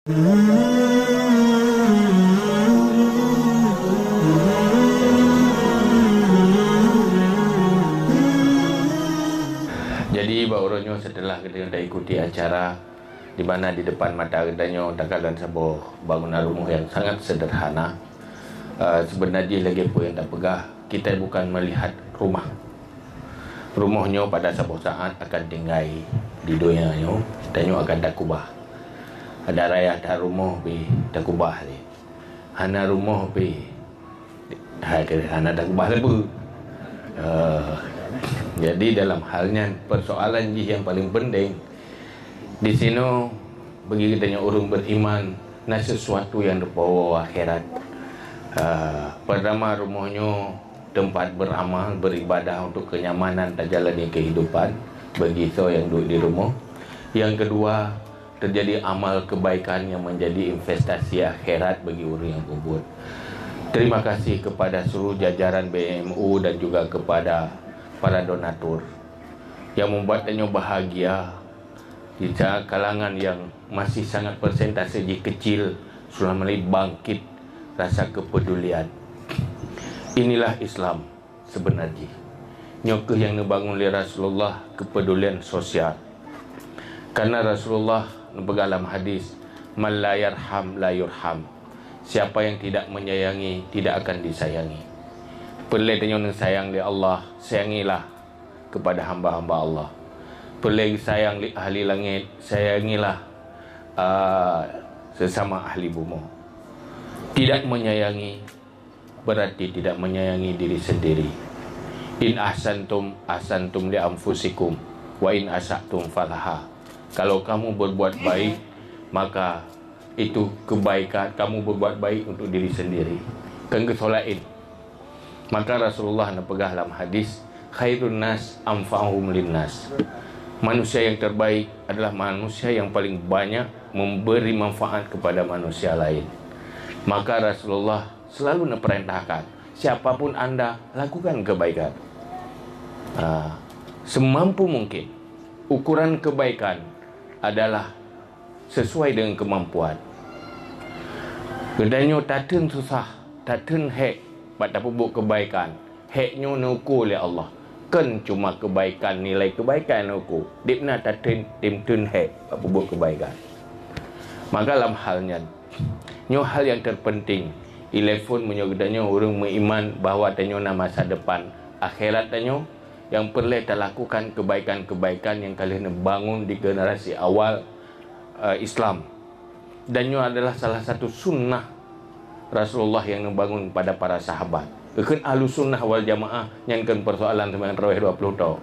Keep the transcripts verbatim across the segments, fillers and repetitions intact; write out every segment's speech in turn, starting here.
Jadi, bak uroe nyoe, setelah geutanyoe taikuti acara, di mana di depan mata geutanyoe takalon saboh bangunan rumoh yang sangat sederhana, eh, sebenar jih lagée peue nyang tapeugah, kita bukan melihat rumah. Rumoh nyoe pada saboh saat akan tinggai di donya nyoe, tanyoe akan takubah. Ada raya that rumoh pih takubah lé. Hana rumoh pih, hai, hana takubah leubeh. Eh, jadi dalam hal nyan, persoalan jih yang paling penting di sinoe, bagi geutanyoe ureuëng beriman, na sesuatu yang dibawa akhirat. Eh, pertama, rumoh nyoe tempat beramal, beribadah untuk kenyamanan tajalani kehidupan bagi soe nyang duek di rumoh. Yang kedua, terjadi amal kebaikan yang menjadi investasi akhirat bagi ureuëng nyang peubuet. Terima kasih kepada seluruh jajaran B M U dan juga kepada para donatur yang membuat tanyoe bahagia di saat kalangan yang masih sangat persentase jih kecil, sudah mulai bangkit rasa kepedulian. Inilah Islam sebenar jih. Nyoe kheueh nyang neubangun lé Rasulullah, kepedulian sosial. Karena Rasulullah neupeugah lam hadis, "Man la yarham la yurham." Siapa yang tidak menyayangi, tidak akan disayangi. Peureulée tanyoe neusayang lé Allah, sayangilah kepada hamba-hamba Allah. Peureulée sayang lé ahli langét, sayangilah, ah, sesama ahli bumoe. Tidak menyayangi berarti tidak menyayangi diri sendiri. "In ahsantum, ahsantum li anfusikum, wa in asa'tum falaha." Kalau kamu berbuat baik, maka itu kebaikan, kamu berbuat baik untuk diri sendiri, keu soe laén. Maka Rasulullah neupeugah lam hadis, "Khairun nas anfa'uhum linnas." Manusia yang terbaik adalah manusia yang paling banyak memberi manfaat kepada manusia lain. Maka Rasulullah selalu neuperintahkan, "Siapapun anda, lakukan kebaikan." Ah, semampu mungkin. Ukuran kebaikan adalah sesuai dengan kemampuan. Geutanyoe tatheun susah, tatheun hék bak tapeubuet kebaikan, hék nyoe neuko lé Allah. Kon cuma kebaikan, nilai kebaikan neuko, dipna tatheun, tim theun hék bak peubuet kebaikan. Maka lam hal nyan, nyoe hal nyang terpenting. Ilée phon meunyoe geutanyoe ureuëng meuiman bahwa tanyoe na masa depan akhirat tanyoe, nyang peureulée talakukan kebaikan-kebaikan nyang ka lheueh neubangun di generasi awal, eh, Islam. Dan nyoe adalah salah satu sunnah Rasulullah nyang neubangun pada para sahabat. Kheun ahlu sunnah wal jamaah nyan kon persoalan seumayang tarawih dua puluh toh.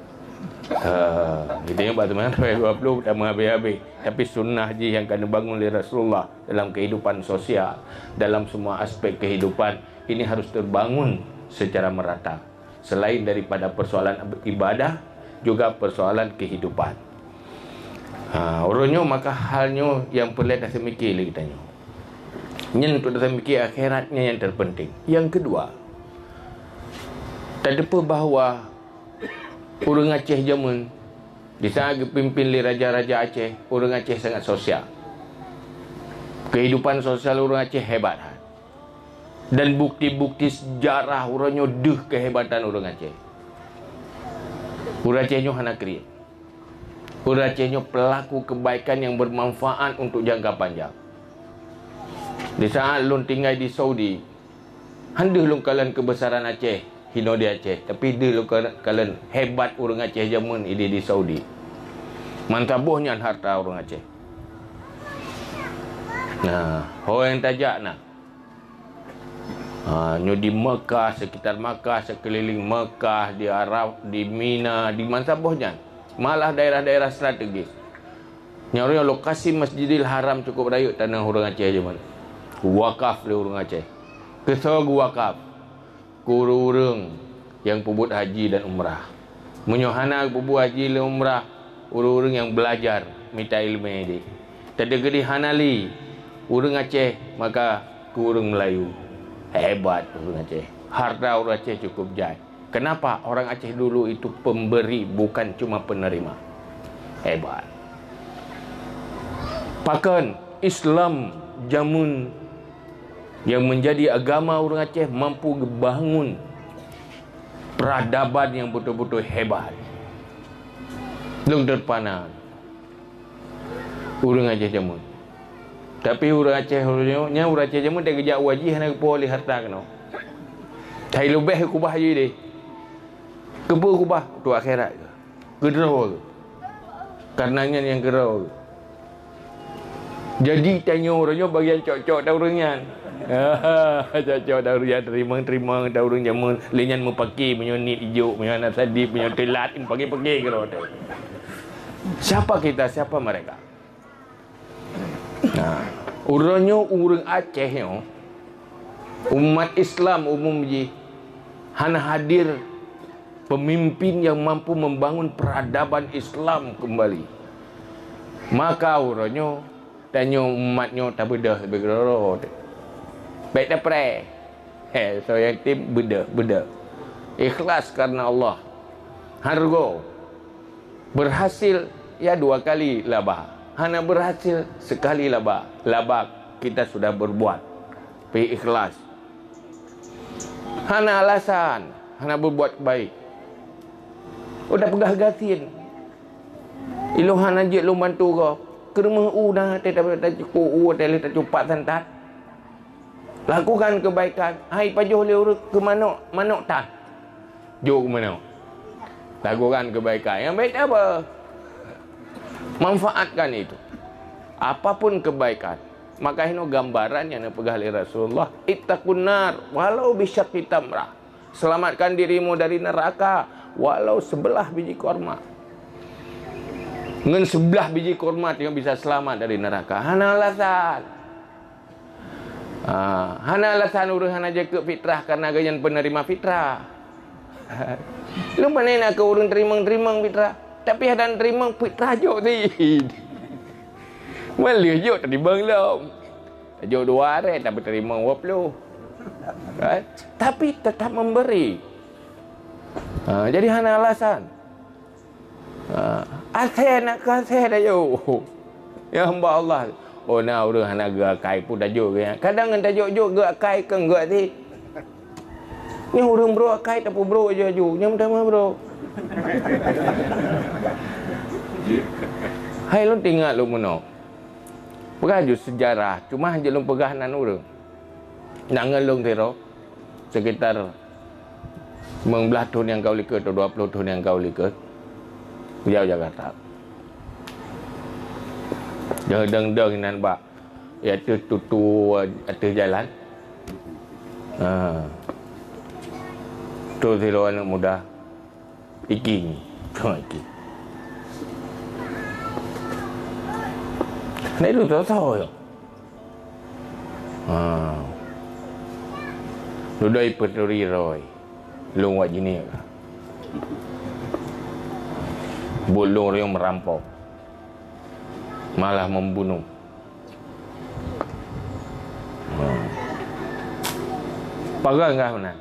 Eh, kita nyoe bak seumayang tarawih dua puluh tak meuhabéh-habéh. Tapi sunnah jih nyang ka neubangun lé Rasulullah dalam kehidupan sosial, dalam semua aspek kehidupan, ini harus terbangun secara merata. Selain daripada persoalan ibadah, juga persoalan kehidupan. Ha, uroe nyoe maka hal nyoe nyang peureulée taseumiki lé geutanyoe. Nyan untuk taseumiki akhirat nyan nyang terpenting. Yang kedua, tateupeue bahwa ureuëng Aceh jameun, di saat geupimpin lé raja-raja Aceh, ureuëng Aceh sangat sosial. Kehidupan sosial ureuëng Aceh hebat that. Dan bukti-bukti sejarah uroe nyoe deuh kehebatan ureuëng Aceh. Ureuëng Aceh nyoe hana kriet. Ureuëng Aceh nyoe pelaku kebaikan yang bermanfaat untuk jangka panjang. Di saat lôn tinggai di Saudi, han deuh lôn kalon keubesaran Aceh, hinoe di Aceh, tapi deuh lôn kalon hebat ureuëng Aceh jameun idéh di Saudi. Mantap boh nyan harta ureuëng Aceh. Nah, ho nyang tajak na. Ha, nyoe di Mekah, sekitar Mekah, sekeliling Mekah, di Arab, di Mina, di mantap boh nyan. Malah daerah-daerah strategis. Nyoe lokasi Masjidil Haram cukup rayeuk tanoh ureuëng Aceh jameun. Wakaf lé ureuëng Aceh. Keu soe geuwakaf? Keu ureuëng-ureuëng nyang peubuet haji dan umrah. Meunyoe hana peubuet haji lé umrah, ureuëng-ureuëng nyang beulajar mita iéleumé deh. Teudeungoe hana lé ureuëng Aceh, maka keu ureuëng Meulayu. Hebat ureuëng Aceh. Harta ureuëng Aceh cukup jai. Kenapa? Orang Aceh dulu itu pemberi, bukan cuma penerima. Hebat. Pakon Islam jameun nyang meunjadi agama ureuëng Aceh mampu geubangun peuradaban nyang beutôi-beutôi hebat. Lôn teupana ureuëng Aceh jameun. Tapi ureuëng Aceh uroe nyoe, nyan ureuëng Aceh jameun, teugeujak u haji hana geupoh lé hareuta keunoe. Hai leubeh kubah jih deh. Keupeue kubah? Untuk akhirat keuh. Keudroe keuh. Karena nyan nyang keudroe keuh. Jadi tanyoe uroe nyoe bagian cok-cok dan ureuëng nyan. Cok-cok dan ureuëng nyan, teurimong-teurimong dan ureuëng jameun. Lé nyan meupaké, meunyoe niet ijok, meunyoe hana sadib, meunyoe teulat, meupaké-paké keudroe teuh. Siapa kita, siapa mereka? Nah, uroe nyoe ureuëng Aceh nyoe, umat Islam umum jih, hana hadir pemimpin yang mampu membangun peradaban Islam kembali. Maka uroe nyoe, tanyoe umat nyoe tabeudôh leubeh keudroe. Bék tapreh. He, soe yatim beudôh, beudôh. Ikhlas karena Allah. Hareuga. Berhasil, ya dua kali laba. Hana berhasil, sekali laba. Laba kita sudah berbuat. Pi ikhlas. Hana alasan, hana berbuat baik. Udah peugah gasien. Ilôn hana jeuet lôn bantu gob. Keureumeung u na, teuh ta-, tacukôp u, teuh lheueh tacupat santat. Lakukan kebaikan. Hai pajoh lé ureuëng keu manok, manok tan. Jok keu manok. Lakukan kebaikan. Nyang baik apa? Manfaatkan itu. Apapun kebaikan. Maka hino gambaran nyang neupeugah lé Rasulullah, "Ittaqun nar walau bisyaqqi tamrah." Selamatkan dirimu dari neraka walau sebelah biji korma. Ngon sebelah biji korma teuh bisa selamat dari neraka. Hana alasan. Ah, hana alasan ureuëng hana jakeuek fitrah karena geuhnyan penerima fitrah. Lôn pane na keu ureuëng teurimong-teurimong fitrah, tapi hana teurimong fitrah jok cit. Maleuh jok teurimong lom. Jok dua hari tapi teurimong dua puluh. Kan? Tapi tetap memberi. Ha, jadi hana alasan. Ha, asèe nak keu asèe tajok. Ya hamba Allah. Oh, na ureuëng hana geuakai pun tajok geuh. Kadang ngon tajok-jok geuakai keu geuh teuh. Nyoe ureuëng brok akai tapeubrok aju-aju. Nyoe meutamah brok. Hai lôn teuingat lôn meunoe. Peugah ju seujarah, cuma hana lôn peugah nan ureuëng. Nyan ngon lôn sidroe, sekitar limong blaih thon nyang ka u likot atau dua puluh thon nyang ka u likot, beliau Jakarta. Dong-dong inan bak, ya, ateueh tutu, ateueh jalan. Ha. Tu sidroe aneuk muda. Iki nyoe. Tuan Iki. Nek lu tahu ya. Ha. Ludoi peuturi roi. Lôn wak jinih ka. Buet lôn riong merampok. Malah membunuh. Ha. Pagai enggak mana?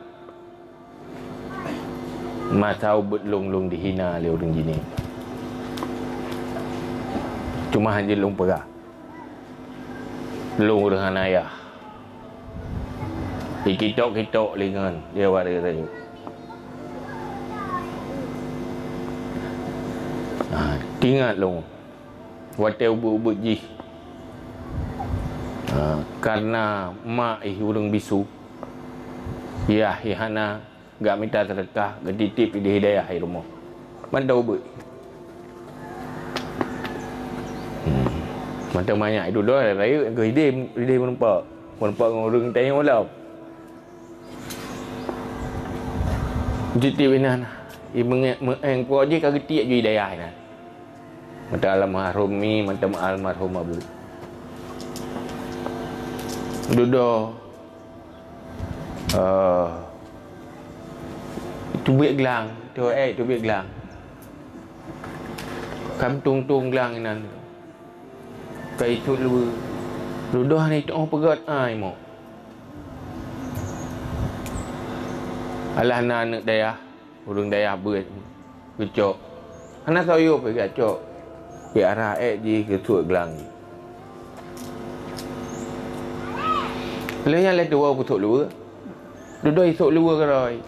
Masa ubit lôn-lôn dihina lé ureuëng jinih. Cuma hana lôn peugah. Lôn ureuëng hana ayah. Ikitok-kitok lingon di awak rayeuk-rayeuk. Ha, teuingat lôn. Watée ubit-ubit jih, ha, karena mak ih ureuëng bisu, yah ih hana, gak mita seudeukah, geutitip ideh hidayah i rumoh. Mantong ubit. Hmm. Mantong manyak itu doh, rayeuk keu ideh, ideh meureumpok. Meureumpok ngon ureuëng tayong malam. Geutitip inan, i meungék meuéng po jih ka geutiek ju idayah inan. Mata almarhum mi, mata almarhum abu. Dudoe, eh, teubiet glang, teuh, eh, teubiet glang. Kam tung-tung glang inan. Ka itot luweue. Dudoe hana itoh peugét ai mok. Alah na aneuk dayah, ureuëng dayah beuet. Geucok. Hana soe yôh pih geucok. Pih arah ék jih geusuet glang jih. Lheueh nyan lheueh tuwoe pusok luweue. Dudoe isok luweue keudroe.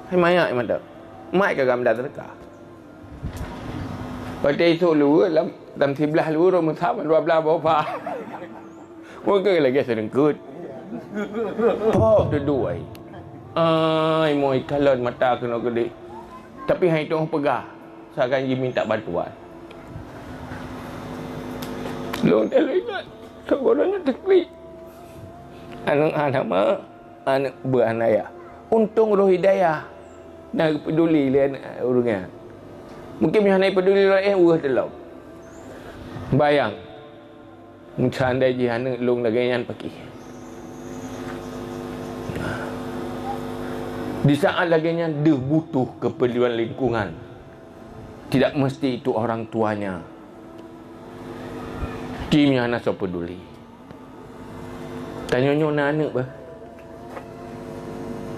Hai manyak mantong. Mat ka gam dak teuka. Watèe isok luweue lam, lam siblah luweue rot meusa dua blah boh pha. Mungken lagèe seurengkeut. Pop dudoe ai. Ai moi kalon mata keunoe keudeh. Tapi hai tueng peugah, sakan jiminta bantuan. Lôn teuh lôn ingat, saboh nyoe teuklik. Aneuk hana ma, aneuk beuh hana yah. Untông roh hidayah na geupeuduli lé aneuk ureueng nyan. Mungken meunyo hana geupeuduli lé ureueng nyan, weueh teulom. Bayang, seandai jih aneuk lôn lagèe nyan pakri. Di saat lagèe nyan deuh butuh keupeuduluan lingkungan. Tidak mesti itu orang tuanya. Tim nyang hana soe peuduli. Tanyoe nyoe na aneuk bah.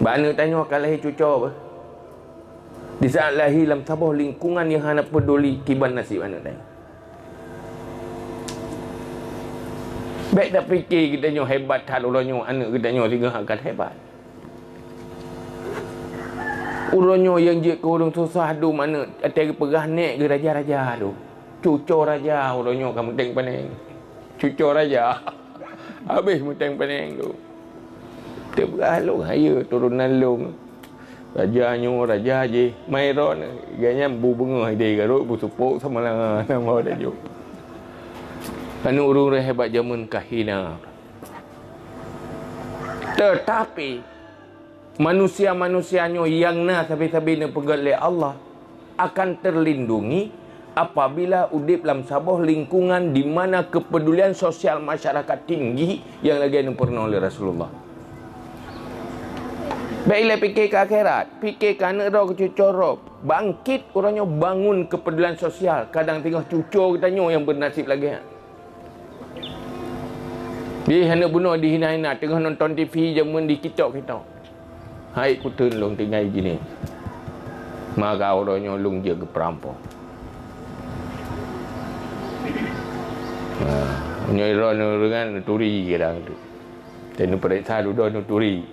Bak aneuk tanyoe ka lahé cucoe bah. Di saat lahé lam saboh lingkungan nyang hana peuduli kiban nasib aneuk tanyoe. Bèk tapike geutanyoe hebat that uroe nyoe, aneuk geutanyoe singoh akan hebat. Uroe nyoe nyang jeuet keu ureueng susah dum aneuk, watèe geupeugah nèk geuh raja-raja dum. Cucoe raja uroe nyoe ka meuténg panèng. Cucoe raja. Habéh meuténg panèng dum. Teupeugah lôn hayeue turonan lôn. Raja nyoe, raja jih. Mai ron, gobnyan bu beungoh idéh garot, bu seupôt sama langa nama tanyoe. Aneuk ureueng hebat jameun ka hina. Tetapi, manusia-manusia nyoe nyang na sabe-sabe neupeugét lé Allah akan terlindungi apabila udép lam saboh lingkungan di mana kepedulian sosial masyarakat tinggi nyang lagèe neupeureunoe lé Rasulullah. Bèk ilèe pike keu akhirat, pike keu aneuk droe, keu cucoe droe. Bangkit uroe nyoe bangun kepedulian sosial, kadang teungoh cucoe geutanyoe nyang beunasib lagèe nyan. Jih aneuk bunoe dihina-hina, teungoh nonton T V jameun dikitôk-kitôk. Hai kuteun lôn tinggai jini. Maka uroe nyoe lôn jeuet keu peurampok. Ha, nyoe droeneuh ringan neuturi kadang tu. Dan neupeuriksa dudoe neuturi.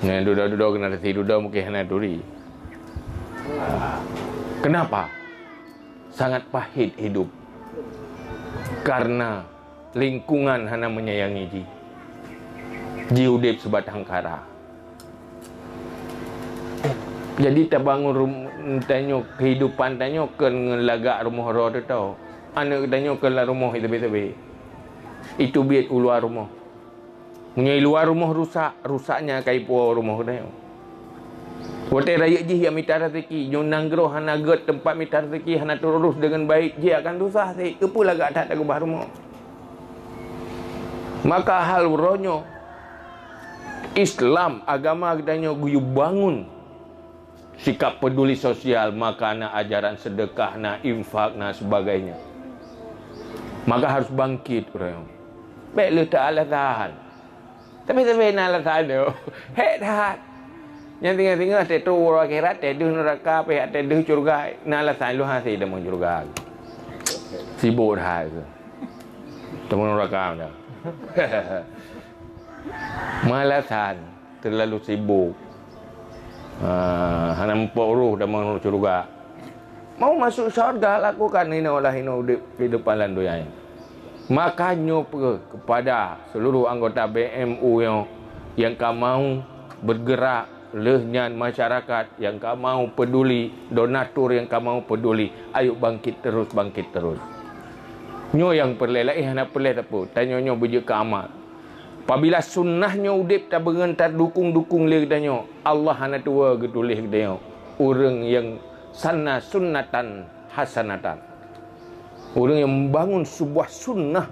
Nyan dudoe-dudoe keuneuk tasi dudoe mungken hana turi. Ha. Kenapa? Sangat pahit hidup. Karena lingkungan hana menyayangi jih. Jih udép sibatang kara. Jadi tabangun rum-, tanyoe, kehidupan tanyoe kon ngon lagak rumoh droe teuh. Aneuk tanyoe kon lam rumoh sabe-sabe. Itu biet u luwa rumoh. Meunyoe i luwa rumoh rusak, rusaknya ka ipuwoe rumoh geutanyoe. Watèe rayeuk jih jak mita raseuki, nyoe nanggroe hana gèt teumpat mita raseuki, hana teururus deungon baik, jih akan susah sit. Keupeue lagak that takeubah rumoh? Maka hal uroe nyoe, Islam, agama geutanyoe geuyue bangun sikap peduli sosial, maka na ajaran sedekah, na infak, na sebagainya. Maka harus bangkit uroe nyoe. Bèk lé teualasan. Tapi sabe na alasan tu. Hèk that. Nyang singoh-singoh teuh tu uroe akhirat, teuh deuh neuraka, pih teuh deuh syeuruga. Na alasan lôn hase tamong syeuruga. Sibok that. Tamong neuraka dah. Maalasan. Terlalu sibuk. Ha, hana muphom roh dan meunurot syeuruga. Mau masuk syurga, lakukan inoe lah inoe udép kehidupan lam dunia ini. Maka nyoe peue kepada seluruh anggota B M U nyoe nyang ka mau bergerak, lheueh nyan masyarakat nyang ka mau peduli, donatur nyang ka mau peduli, ayo bangkit terus, bangkit terus. Nyoe nyang peureulèe, laén hana peureulèe sapeue, tanyoe nyoe beujeuet keu amal. Apabila sunnah nyoe udép tabeungon tadukong-dukong lé geutanyoe, Allah hana tuwoe geutuléh geutanyoe ureueng nyang sanna sunnatan hasanatan. Ureueng nyang membangun sebuah sunnah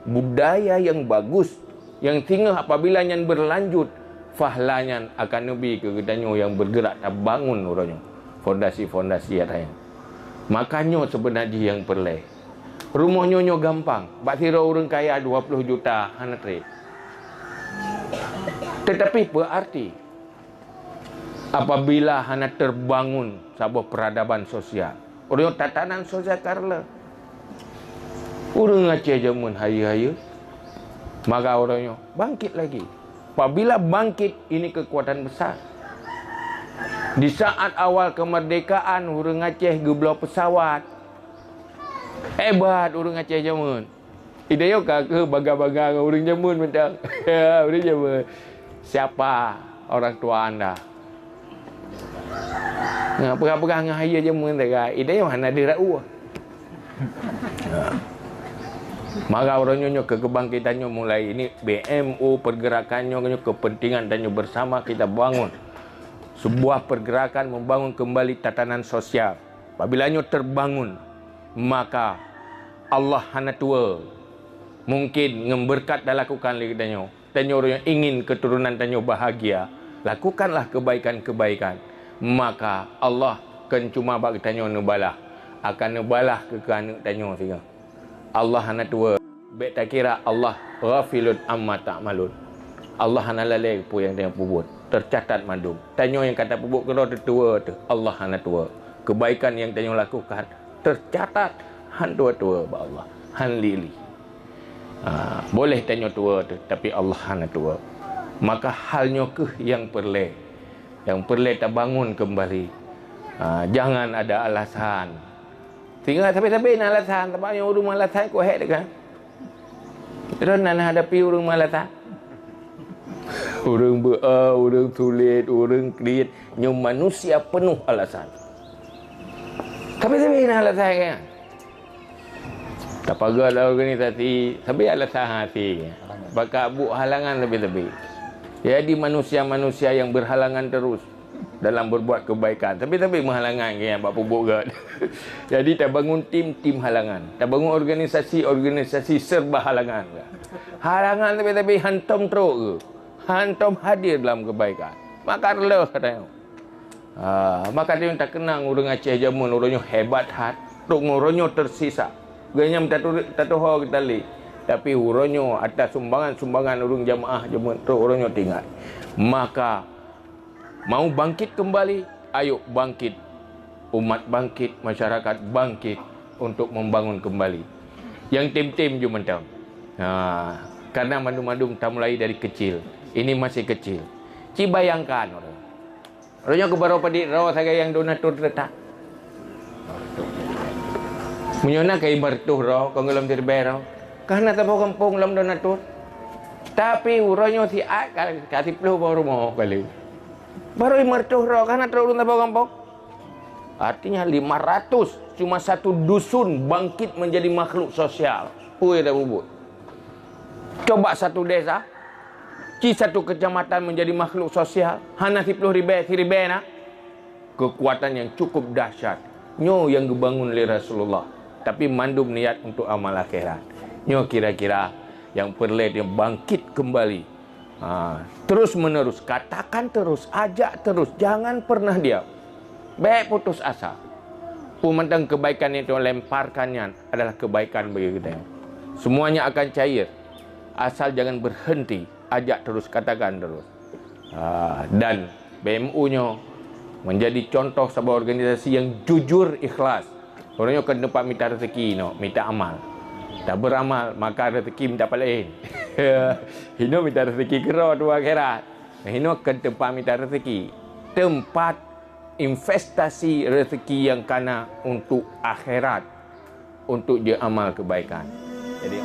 budaya nyang bagus, nyang singoh apabila nyan berlanjut, pahala nyan akan neubi keu geutanyoe nyang bergerak tabangun uroe nyoe fondasi-fondasi ata nyan. Maka nyoe seubeuna jih nyang peureulèe. Rumoh nyoe nyoe gampang, bak sidroe ureueng kaya dua ploh juta hana trép. Tetapi peue arti apabila hana terbangun saboh peradaban sosial? Ureueng tatanan sosial ka reuloh. Ureueng Aceh jameun hayeue-hayeue. Maka uroe nyoe bangkit lagi. Apabila bangkit, ini kekuatan besar. Di saat awal kemerdekaan, ureuëng Aceh geubloe pesawat. Hebat ureuëng Aceh jameun. Idayok ka keu bangga-bangga ngon ureuëng jameun mantong. Ya, ureuëng jameun. Siapa orang tua anda? Nah, peugah-peugah ngon hayeu jameun teuka. Idayok hana deuh ra'uah. Maka uroe nyoe, nyoe keu kebangkitan nyoe mulai ini B M U, pergerakan nyoe, nyoe kepentingan dan nyoe bersama kita bangun sebuah pergerakan membangun kembali tatanan sosial. Apabila nyoe terbangun, maka Allah hana tuwoe. Mungkin ngon beureukat talakukan lé geutanyoe. Tanyoe ureuëng nyang ingin keuturonan tanyoe bahagia, lakukanlah kebaikan-kebaikan, maka Allah kon cuma bak geutanyoe neubalah, akan neubalah keu, keu aneuëk tanyoe singoh. Allah hana tuwoe. Bék takira Allah ghafilun amma ta'malun. Allah hana lalée peue nyang tanyoe peubuet. Teucatat mandum. Tanyoe nyang ka tapeubuet keudroe teutuwoe teuh, Allah hana tuwoe. Kebaikan nyang tanyoe lakukan teucatat, han tuwoe-tuwoe bak Allah, han li-li. Ha, boleh tanyoe tuwoe teuh, tapi Allah hana tuwoe. Maka hal nyoe keuh nyang peureulée. Nyang peureulée tabangun keumbali. Ha, jangan ada alasan. Sehingga sabe-sabe na alasan, sabab nyang ureuëng alasan kok hék teuka. Droe na hadapi ureuëng alasan. Ureuëng beu-, ureuëng sulet, ureuëng kriet, nyoe manusia penuh alasan. Sabe-sabe na alasan kan? Tapaga lam organisasi, sabe alasan hase. Baka buet halangan sabe-sabe. Jadi manusia-manusia yang berhalangan terus dalam berbuat kebaikan. Sabe-sabe meuhalangan ke bak peubuet gét. Jadi tabangun tim-tim halangan. Tabangun organisasi-organisasi serba halangan. Halangan sabe-sabe hantom trok ke. Hantom hadir dalam kebaikan. Maka reuloh katanya. Ha, maka dia takeunang ureuëng Aceh jameun, ureuëng nyoe hebat that. Trok ngon ureuëng nyoe tersisa. Geuhnyan tatu-, tatuho geutalé. Tapi ureuëng nyoe atas sumbangan-sumbangan ureuëng jamaah jameun trok ureuëng nyoe teuingat. Maka mau bangkit kembali, ayo bangkit. Umat bangkit, masyarakat bangkit untuk membangun kembali. Nyang tem-tem ju mantong. Ha, karena mandum-mandum tamulai dari kecil. Ini masih kecil. Ci bayangkan ureuëng. Roh nyoe keubaroe padit droe sagai nyang donatur teutak. Meunyoe na ka lima reutôh droe, kon gohlom siribèe droe. Ka hana saboh gampông lom donatur. Tapi uroe nyoe siat ka, ka siploh boh rumoh kali. Baru lima reutôh droe, ka hana trok ureuëng saboh gampông. Artinya lima ratus, cuma satu dusun bangkit menjadi makhluk sosial. Peue dah bubuet. Coba satu desa, ci satu kecamatan menjadi makhluk sosial, hana siploh ribèe, siribèe na. Kekuatan yang cukup dahsyat. Nyoe nyang geubangun lé Rasulullah. Tapi mandum niat untuk amal akhirat. Nyoe kira-kira nyang peureulée bangkit kembali. Ha, terus menerus, katakan terus, ajak terus, jangan pernah diam. Bék putus asa. Peue mantong kebaikan yang Tuhan lemparkan nyan adalah kebaikan bagi kita. Semuanya akan cair. Asal jangan berhenti, ajak terus, katakan terus. Ha, dan B M U nyoe menjadi contoh saboh organisasi yang jujur ikhlas. Ureuëng nyoe kon teumpat mita rezeki, nyoe mita amal. Taberamal, maka rezeki mita paléh. Hinoe mita rezeki keudroe tuha akhirat. Hinoe kon teumpat mita rezeki. Tempat investasi rezeki yang kana untuk akhirat, untuk jiamal kebaikan. Jadi,